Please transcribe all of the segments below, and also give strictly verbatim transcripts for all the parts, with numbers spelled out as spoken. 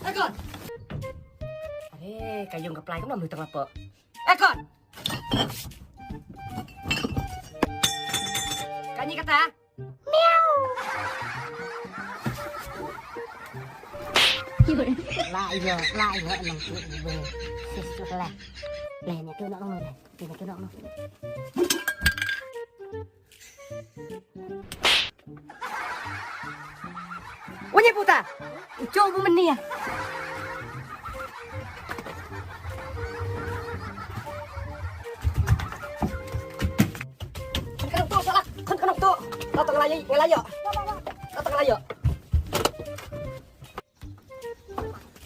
Aircon. Are, ka ïung ka Blai kumno mynta nga pok. Aircon. Kane kata. Miau. La ïa, la ïa nang tu. Sis tu la. Leh ni tu nak ngomong. Ni tu nak ngomong. Wanya puta. Ucu bu menia. Kan tu salah. Kan kan tu. Kau tengah lagi, ngelai yo. Kau tengah lagi yo.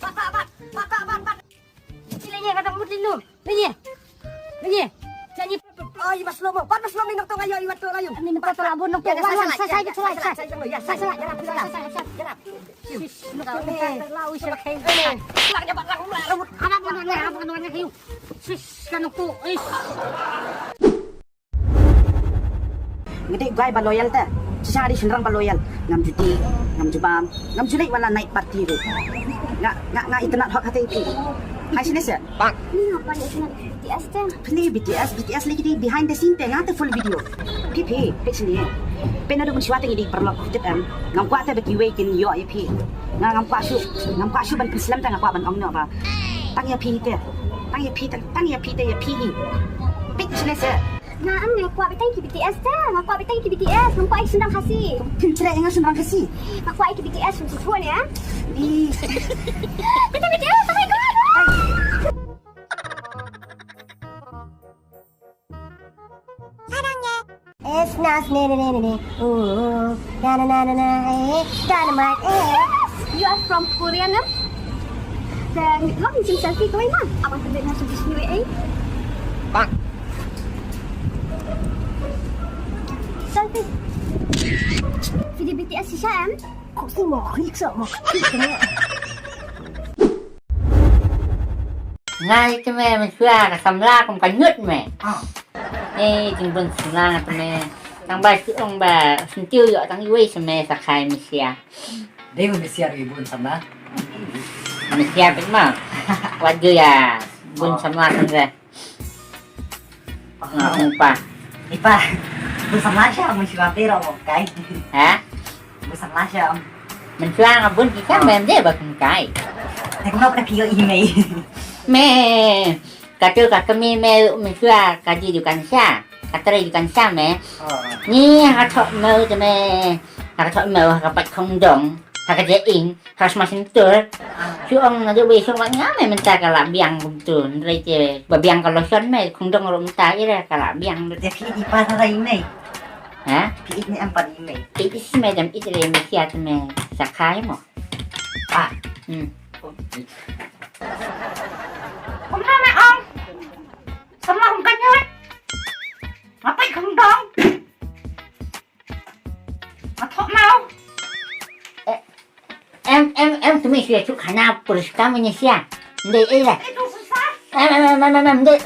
Bat, bat, bat. Bat, bat, bat, bat. Sila ni kadang mut linu. Ni. Ni. Jangan. Ai, bas lomo. Bat, bas lomo, ni nong tong ayo, iwat tong ayo. Ni minta tolak bu nong tong. Sai, sai, sai, sai. Sai, sai, sai. Sai, sai, sai. Sai, sai, sai. Sis, nong tong, eh, lau, isi, eh. Lang, jabat, lang, lang, rambut. Amat, amat, amat, amat, amat, amat, amat, amat. Sis, kan nong tong, eh. Nga dei guy ba loyal te. Shisha nga dei shynrang ba loyal. Ngam ju dih, ngam ju bam, ngam ju leit wan la night party ruh. Nga, nga, nga itynnad hok hate ïa phi. Hai shane se. Ni nga pan itynnad B T S te. Phi B T S, B T S lei ki dei behind the scene te, nga te full video. Phi phi, phi shane. Phi naduh mynshuwa te ngi dei paralok, tip em. Ngam kwah te ba kiwei kin ïoh ïa phi. Nga ngam kwah shuh, ngam kwah shuh ban pynslem te, nga kwah ban ong noh ba tang ïa phi te. Tang ïa phi te, tang ïa phi te, ïa phi hi. Phi shane se. Nga, em, nga kwah beit tang ki B T S te, nga kwah beit tang ki B T S, ngam kwah ïa ki shynrang Khasi. Phin treh ïa nga shynrang Khasi. Nga kwah ïa ki B T S, shynrang Khasi ne. Ih. Beit tang B T S, oh my God. It's nice, ne, ne, ne, ne, ne. Ooh, na, na, na, na, na, eh, dynamite, eh. Yes, you are from Korea, no? Te ngi lok ngi shim selfie kawei ma. Abang tebet na shu bismillah, eh. Bang. Selfie. Video B T S shisha em. Kok sing mo, klik sa mo. Ngai te me, me sua ka samla kum ka nyut me. Ah. Eh, jing bun samla nga te me. Tang ba shu ong ba shu tiu yo tang iwei sa me sa khai me sia. Dei me sia ri bun samla. Me sia pit ma. Wat ju ya bun samla kan re. Nga ong pa. Ipa. Bun samla sha mo shu ape ro mo kai. Ha? Bun samla sha. Mynshuwa nga bun ki kam mem de ba kum kai. Te kumno pynphi ïa i mei. Me. Ka tu ka kmie me mynshuwa ka ji dukan sha. Ka trei dukan sha me. Ni ha ka thok mo te me. Ha ka thok mo ha ka pat khongdong. Ha ka je ing. Ha sma sintur. Shu ong na de we shu wat nga me mynta ka la biang kumtu. Ndrei te ba biang ka lotion me khongdong ruh mynta ira ka la biang. Te phi i pa ta i mei. Ha? Phi i me em pa i mei. Phi i me dam i te le me sia te me sa khai mo. Ah. Hmm. Kumno me ong? Kumno ong kanyut? Ngapai khongdong? Atok mau. Eh, em, em, em, tumi sia chuk khana puriska menya sia. Ndei, eh, lah. Itu susah. Em, em, em, em, em, em, ndei.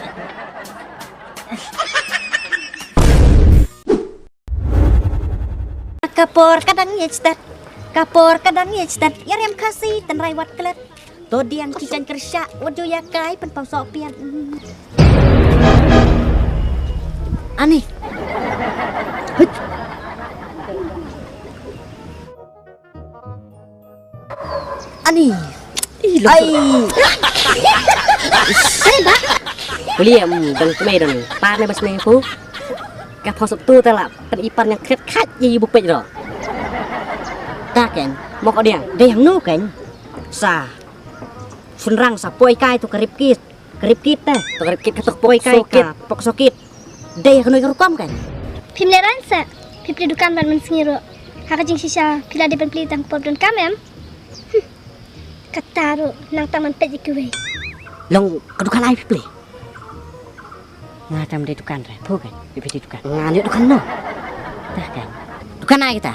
Ka por ka dang ïeit stad. Ka por ka dang ïeit stad. Ïa riam Khasi tynrai wat klet. To diang ki jan kyrshah wat ju ïa kai pynpaw soh piat. Ani. Hut. Ani. Ih, lo. Ai. Sai ba. Kuliah, mm, dang kemai dang. Pa ne bas ne pu. Ka thos tu ta la pen ipan yang kret khat ye ibu pej ro. Ta ken, mok odiang, dei yang nu ken. Sa. Sunrang sa poi kai tu karip kit. Karip kit te. Tu karip kit ka tok poi kai ka pok sokit. Dei ka noi ka rukom kan. Phim leh ran sa. Phi pli dukan ban man sngi ro. Ha ka jing shisha phi la dei ban pli tang pop don kam em. Hmm. Kata ro nang tang man pet ikiwei. Long ka dukan ai phi pli. Nga tam dei dukan re. Phu kan. Phi pli dukan. Nga ni dukan no. Tah kan. Dukan ai kita.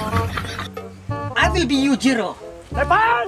I will be you zero. Lepas!